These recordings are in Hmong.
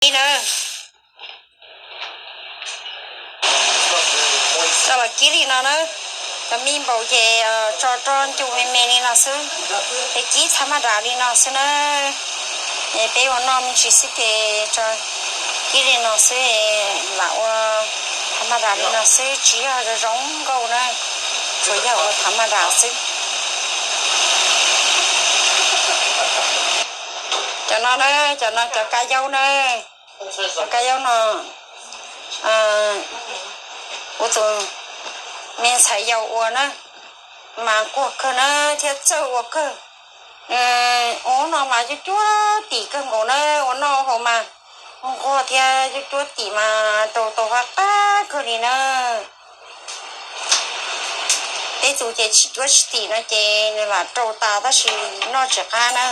Li na, coj los kib li no na. Cov me npaum ces tso rau ncus me me li no xwb. Ces kib thav maj dam li no xwb na. Peb ua noj me ntsis xwb ces tso kib li no xwb, lam ua thav maj dam li no xwb, tsis yog zoo zoo nkauj na, tsuas yog ua thav maj dam xwb. Cov no na, cov no cov kab yaub na, cov kab yaub no kuv tus me ntxhais yau ua na, mas nquag kawg na, thiab txawj ua kawg. Ua no mas cuab cuab tim kawg nkaus na, ua noj haus mas nquag thiab cuab cuab tim mas rau tau qab qab kawg li na. Tej tus ces tsis cuab tsis tim no ces nws lam rau tas tab sis noj tsis qab na.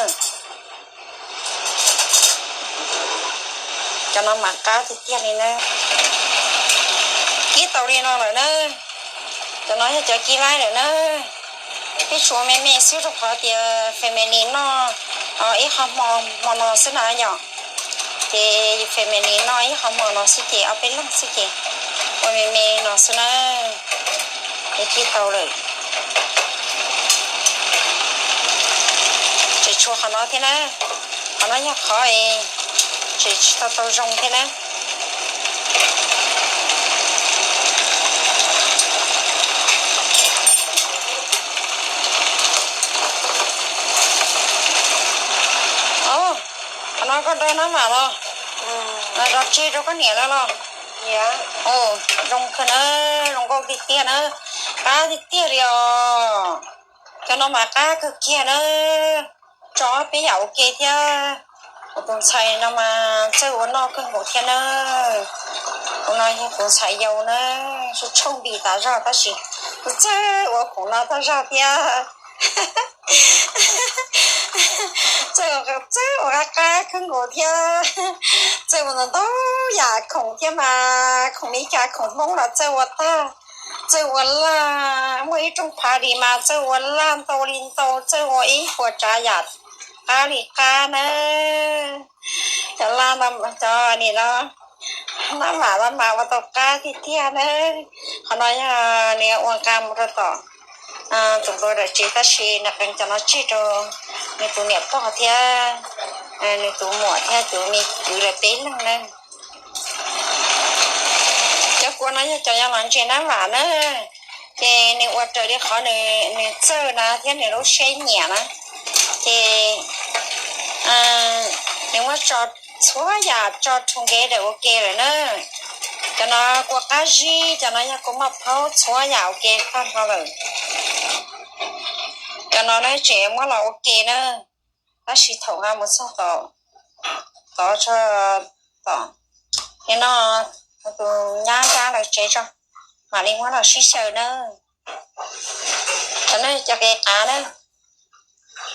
Cov no mas qab tiag tiag li na. Kib tau li no lawm na. Cov no yog cov kib laib lawm na. Peb tsuas me me xwb rau qhov tias family noj ib qho hmo hmo no xwb na yom. Ces family noj ib qho hmo no xwb ces ob peb leeg xwb ces ua me me no xwb na. Es kib tau lawm. Tseem tshuav qhov no thiab na. Qhov no yog qhov es tseem tsis tau tau zoo thiab na. Qhov no koj dab nab vam los, los tseg rau koj niam lawm los? Zoo kawg na, zoo nkauj tiag tiag na, qab tiag tiag li os. Cov no mas qab kawg kiag na, tso peb yam ua ke thiab. Kuv tus ntxhais no mas txawj ua noj kawg nkaus thiab na. Kuv no yog kuv ntxhais yau na, tshaj tshooj nti tas zog tab sis kuv txawj ua khoom no tas zog thiab. Txawj ua, txawj ua qab qab kawg nkaus thiab. Txawj ua ntau ntau yam khoom thiab mas, khoom Meskas khoom Hmoob los txawj ua tag. Txawj ua laj, muaj ib rooj phav li mas txawj ua laj ntau li ntau, txawj ua ib puas tsav yam qab li qab na. Cov laj no, cov nim no, nab vam no mas ua tau qab tiag tiag na. Qhov no yog nws ua nqa mus rau tom tus hluas daim tsev tab sis nws qee cov no tseg rau nws tus niam pog thiab nws tus muam thiab tus me kwv lawv peb leeg na. Cov kua no yog cov yog los ntses nab vam na, ces nws ua raws li qhov nws txawj na thiab nws lub siab nyiam na, ces nws muab tso txhua yam tso together ua ke lawm na. Cov no kua qab zib, cov no yog kua maj phaub, txhua yam ua ke tag nrho lawm. Cov no na tseem muab los ua ke na, tab sis thaum nqa mus txog tom, tod tso, tom, nim no tus nyab nrab lawv tsev tso, mam li muab los sib xyaw na. Cov no cov qe qav na,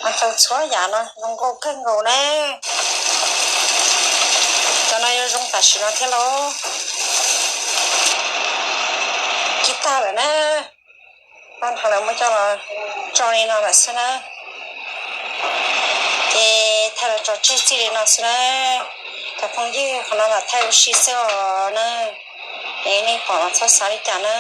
mas tau txhua yam no zoo nkauj kawg nkaus na. Cov no yuav zoo tam sim no thiab lauj. Kib tag lawm na, tag nrho lawv muab coj los tso li no lawm xwb na. Ces thaij los tso tseg txij li no xwb na. Cov phooj ywg, qhov no lam thaij ua si xwb os na. Es nej pom los txhob xav li cas na.